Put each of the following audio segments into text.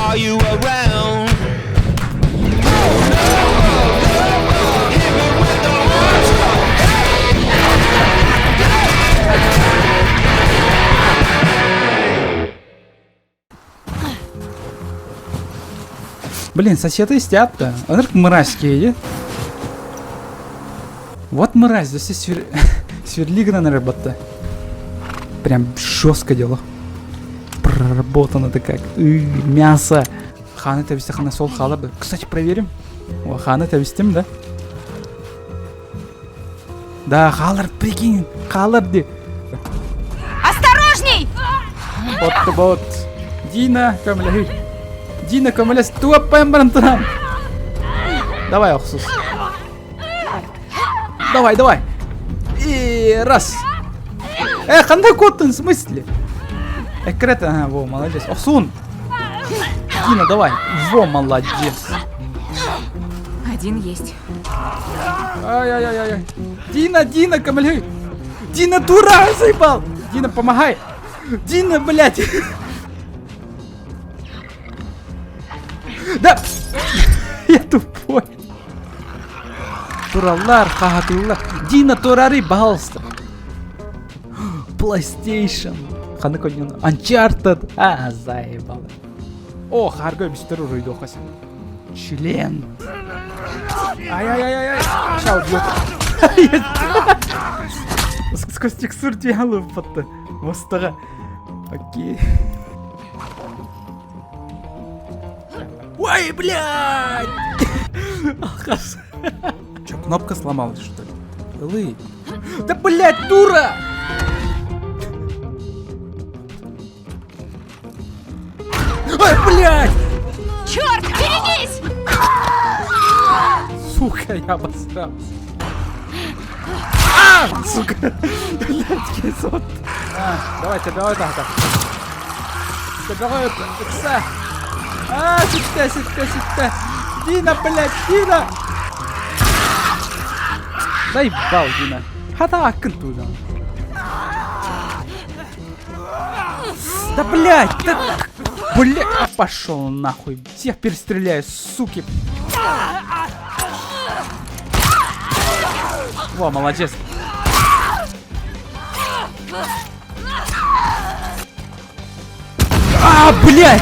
Are you around? Блин, соседы истят-то. Ынырк мразь кейди. Вот мразь, да все свер... сверлигана наработа. Прям жестко дело. Проработано это как. И, мясо. Ханы табисте хана сол халабы. Кстати, проверим. О, ханы табистим, да? Да, халар, прикинь, халар де. Осторожней! Вот бот. Дина, көмөлөһүй. Дина, көмөлөс, туаппайын баран туран. Давай, охсус. Давай, давай. И раз. Э, ханда коттын, в смысле? Экрет, ага, во, молодец. Охсун. Дина, давай. Во, молодец. Один есть. Ай-яй-яй-яй. Дина, Дина, көмөлөһүй. Дина, дура, заебал. Дина, помогай. Дина, блядь. Да. Я тупой. Тураллар, хаһатыллар. Дина, турары, пожалуйста. PlayStation. Ханы коньон. Uncharted. А, заебало. О, харгой бистер уруйду хасин. Член. Ай-яй-яй-яй. Сейчас убьет. Сквозь текстур делаю потто. Мостаға. Окей. Ой, блядь! Алкаш. Че, кнопка сломалась, что ли? Лы. Да, блядь, дура! Ой, блядь! Черт, берегись! Сука, я обосрался. А, сука! Блядь, кисот. А, давайте, давай так, так. Давай, это, А, сюда, сюда, сюда. Дина, блядь, Дина! Дай бал, Дина. Хата аккын тузан. Да, блядь, да, блядь, а пошел нахуй. Всех перестреляю, суки. Во, молодец. А, блядь!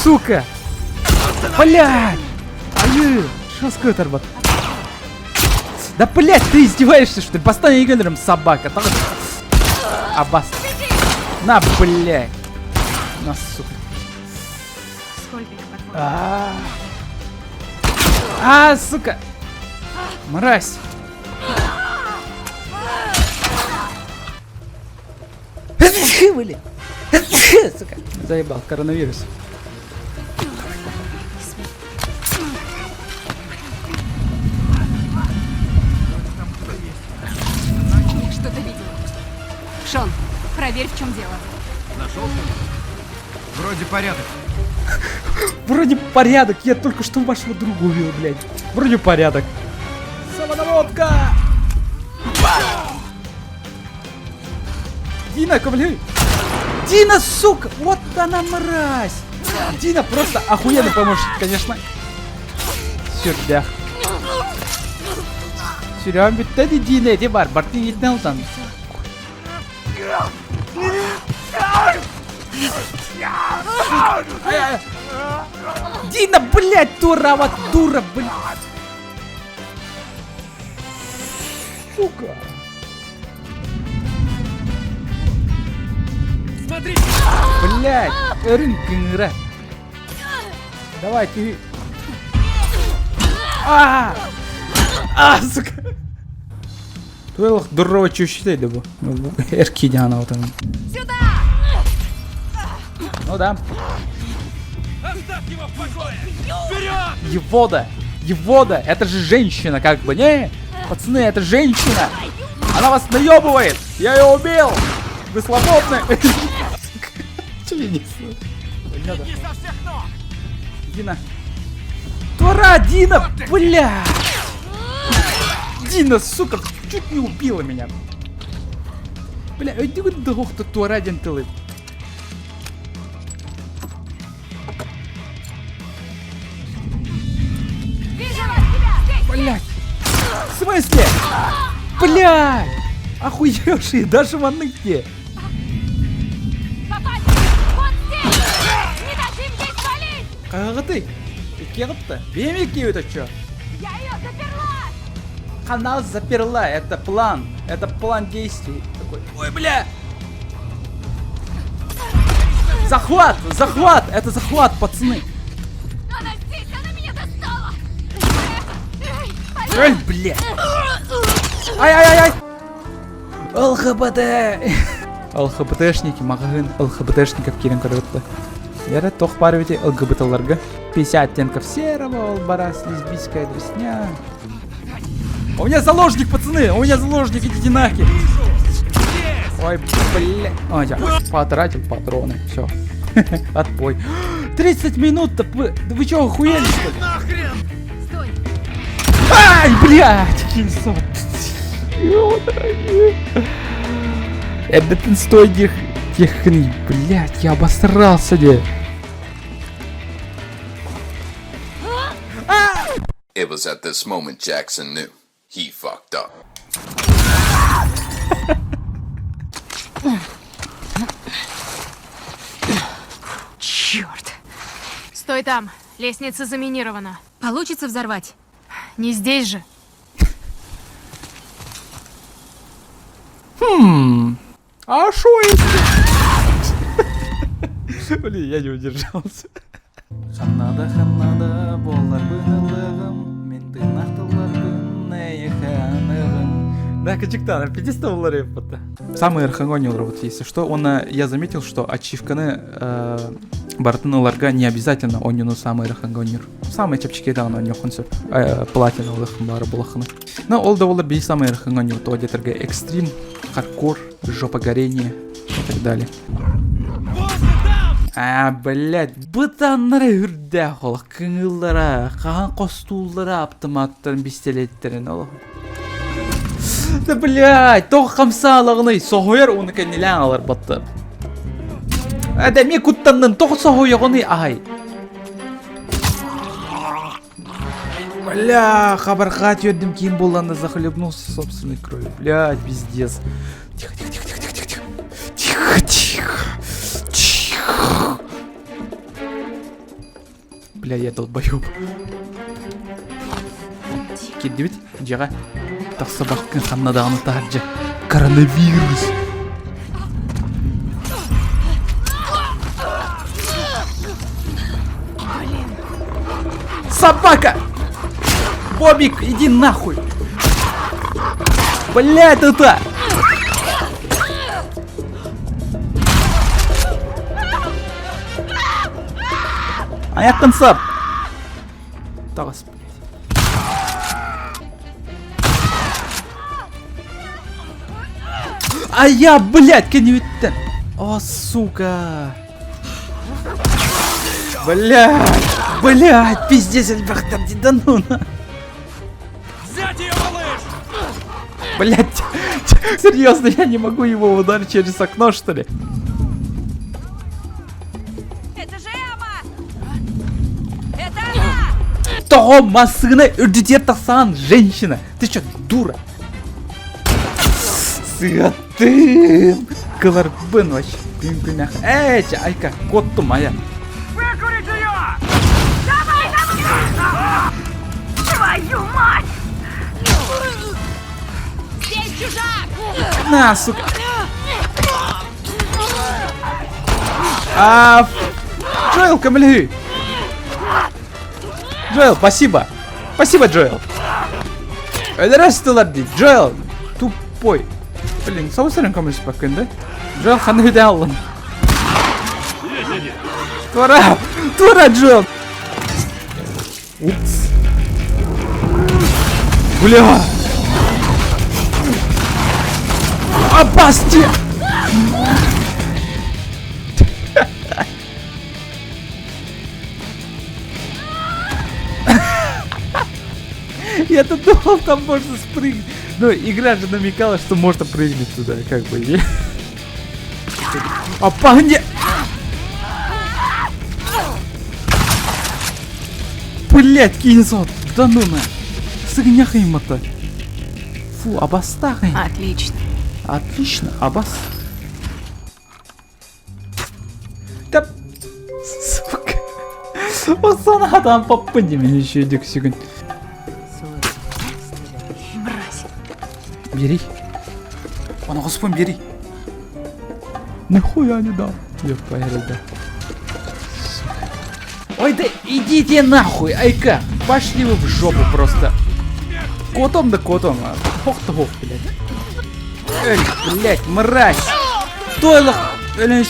Сука! Блядь! Аю! Что скутер Да, блядь, ты издеваешься, что ли? Бастан егенерім собака. Абас. На, блядь. На, сука. Сколько их, по-твоему? А, а, сука! Мразь! Были. Сука. Заебал, коронавирус. Я что-то видела. Шон, проверь, в чем дело. Нашел что-нибудь? Вроде порядок. Вроде порядок, я только что вашего друга убил, блядь. Вроде порядок. Самонаводка! Дина, ковли! Дина, сука! Вот она мразь! Дина просто охуенный помощник, конечно. Сүрдэх. Сүрөм бүттэ ди Дина эти бар, бартын итнен ылтан. Дина, блядь, дура, вот дура, блядь. Сука. Смотри! Блядь, өрүн кыҥыра. Давай, ты. А! А, сука. Туэлах дурова чущитей да бу. Эрки диана вот он. Сюда! Ну да. Оставь его в покое! Вперед! Его да. Его да. Это же женщина, как бы. Не, пацаны, это женщина. Она вас наебывает. Я ее убил. Вы свободны. Че я несу? Беги со всех ног! Дина. Тура, Дина, бля. Дина, сука, чуть не убила меня. Бля, өйдүгүн дохто туора диэн тылы. смысле? Блядь! Охуевшие, даже маннык дии. Попали! Вот здесь! Не дадим ей свалить! Хаһыгытый? Иккиэҕитта? Бэйэм иккиэбит оччо. Я ее заперла! Она заперла, это план. Это план действий. Такой, ой, бля! Захват! Захват! Это захват, пацаны! Она здесь! Она меня достала! Эй, Эй, бля! Ай-ай-ай-ай! ЛХБТ! ЛХБТшники, маҕаһыын ЛХБТшников киирэн көрбүттэр. Яра туох баар эбитий ЛГБТларга? 50 оттенков серого, ол барас, лесбийская дресня. У меня заложник, пацаны! У меня заложник, идите нахер! Ой, бля. Ой, я потратил патроны. Все. Отбой. 30 минут-то вы... Да вы чё, охуели, что ли? Стой! Ай, блядь! Кимсон. Эрдэтин стой техни, блядь, я обосрался, де. It was at this moment Jackson knew he fucked up. Черт! Стой там. Лестница заминирована. Получится взорвать? Не здесь же. А шо если? Блин, я не удержался. Ханна да ханна да буолларбын ыллыаҕым, мин тыыннаах тылларбын эйиэхэ аныаҕым. Да, кычыктан, 50 долларов это. Самый архангонил вот если что, он, я заметил, что ачивканы барытын ыларга не обязательно оонньууну саамай ыарахан оонньуур. Саамай чэпчэки даҕаны оонньуоххун сөп. Платина ылыаххын баара буолаххына. Но ол да буоллар биир саамай ыарахан оонньуу тоҕо диэтэргэ экстрим, хардкор, жопа горение и так далее. А, блядь, бытаннара үрдээх ол кыҥыыллара, хаһан хостууллара аптамааттарын, бистэлиэттэрин ол. Да, блядь, тоҕо хамсаалаҕыный, соһуйар уну кэннилээн алар батта. Э, да эмиэ куттаннын, тоҕо соһуйаҕыный аһай? Бля, хабарҕа түөрдүм киин буолланна захлебнулся собственной кровью. Блядь, пиздец. Тихо, тихо, тихо, тихо, тихо, тихо. Тихо, тихо. Тихо. Бля, я долбоеб. Кирдибит, дьиэҕэ тахсыбаккын ханна даҕаны таһырдьа. Коронавирус. Собака! Бобик, иди нахуй! Блядь, это! Айаххын сап! Таҕыс, блядь. А я, блядь, кэннибиттэн! О, сука! Блядь! Блядь, пиздец, элбэхтэр дии, да ну на! Взять ее, малыш! Блядь, серьезно, я не могу его ударить через окно, что ли? Это же Эмма! Это она! Тоҕо массыына үрдүтүгэр тахсан, женщина! Ты что, дура? Сыаттым! Кыларбын вообще. Күн Эй, айка, куоттум айа. Выкурить ее! Твою мать! Здесь чужак! На, сука! А, Джоэл, көмөлөһүүй! Джоэл, спасибо! Спасибо, Джоэл! Өлөрөс тылар дии, Джоэл! Тупой! Блин, соусырын көмөлөспөккүн да? Джоэл ханна үдэ аллын. Туора! Туора, Джоэл! Упс. Бля! Опасти! Я-то думал, там можно спрыгнуть. Ну, игра же намекала, что можно прыгнуть туда, как бы. Опа, не! Блять, Кинзот, да ну на. Сыгняхаймата. Фу, абастаах. Отлично. Отлично, абас. Да, сука. Санаатан поппын дии еще дүксүгүн. Мразь. Бери. Оноҕоспун бери. Нахуя не дал? Ёпта, Ой, да идите нахуй, айка! Пошли вы в жопу просто. Котом да котом, а. Хох-то хох, блядь. Эй, блядь, мразь! Тойлах! Өлөн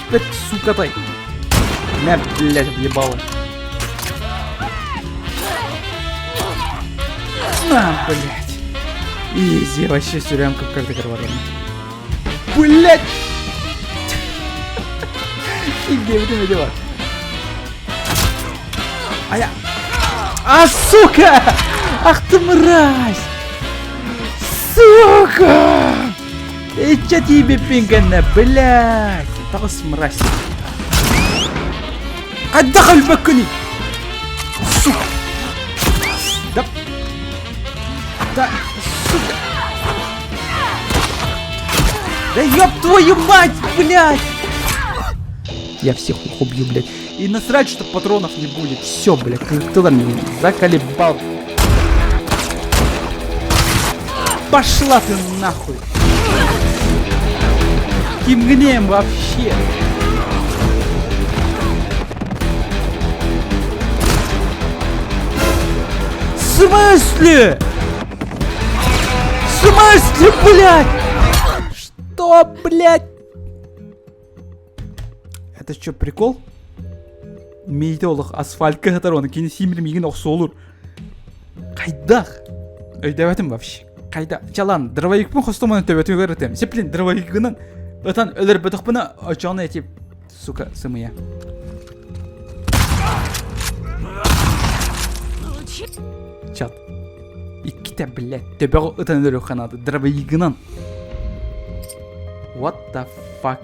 сука тай. На, блядь, въебало. На, блядь. Изи, вообще сюрямка в каждой карварне. Блядь! Ким дела? А я... А, сука! Ах ты мразь! Сука! И чё тебе пингана, блядь? Таҕыс мразь. Хайдах өлбөккүнүй? Сука! Да... Да, сука! Да ёб твою мать, блядь! Я всех убью, блядь. И насрать, что патронов не будет. Все, блядь, ты там меня заколебал. Пошла ты нахуй. Кимгнем вообще? В смысле? В смысле, блядь? Что, блядь? Это что, прикол? Мейтолох асфальтка хатар кини симир мигин охсуолур. Хайдах? Өйдөөбөтүм вообще. Хайда? Чалан, дробовикпын хостомон төбөтүгэр ытыам. Сеплин дробовигынан ытан өлөрбөтөхпүнэ очону эти сука сымыйа. Чат. Иккитэ, блядь, төбөҕө ытан өлөрүөххэ наада дробовигынан. What the fuck?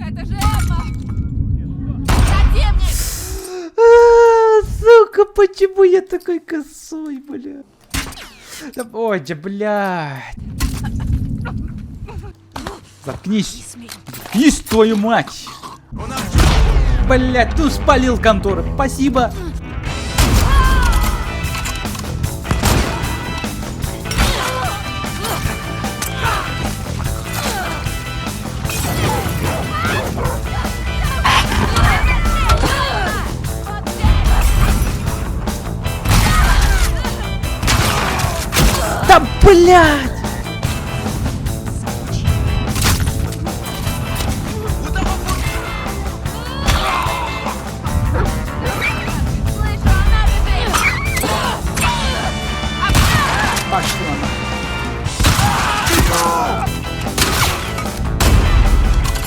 Это же Эмма! Противник! Сука, почему я такой косой, бля? Да, ой, да, блядь. Заткнись. Заткнись, твою мать. Блядь, ты спалил контору. Спасибо. Да, блядь! Слышу, она бежит! Пошла на.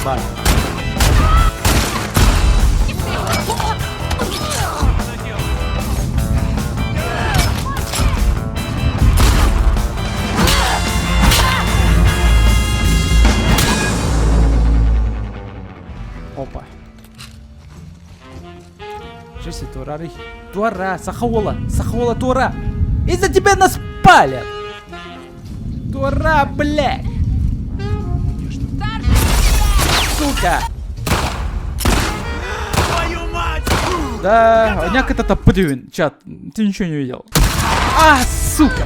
Бай. Опа. Жесть, туора. Туора, саха уола, саха уола туора. Из-за тебя нас палят. Туора, блядь. Сука. Твою мать! Да, няк это таппыдювин. Чат, ты ничего не видел. А, сука!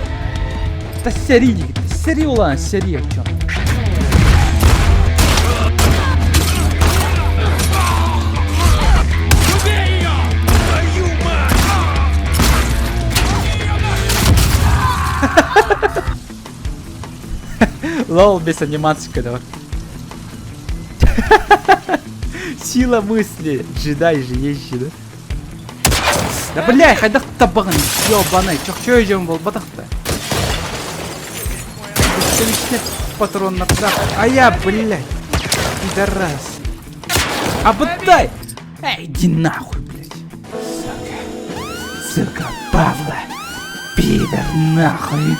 Да сери, сери улан, сери, чё. Убей ее! Твою мать! Лол без анимации, когда. Сила мысли. Джедай же есть же, да? Да бля, хайдах табаҕын, ёбаный, чохчой жем бол батахта. Патрон на А я, блядь, пидорас. А подай! Эй, иди нахуй, блядь. Сука. Сука, Павла. Пидор, нахуй.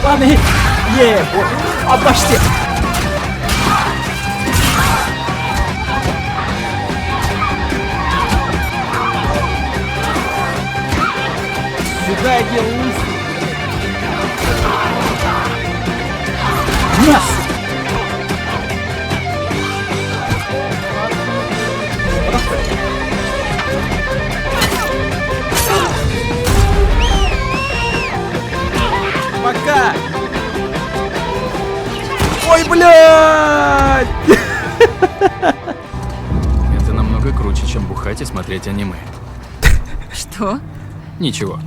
Ладно, е, а почти. Куда я лысый? Нас! Пока! Ой, блядь! Это намного круче, чем бухать и смотреть аниме. Что? Ничего.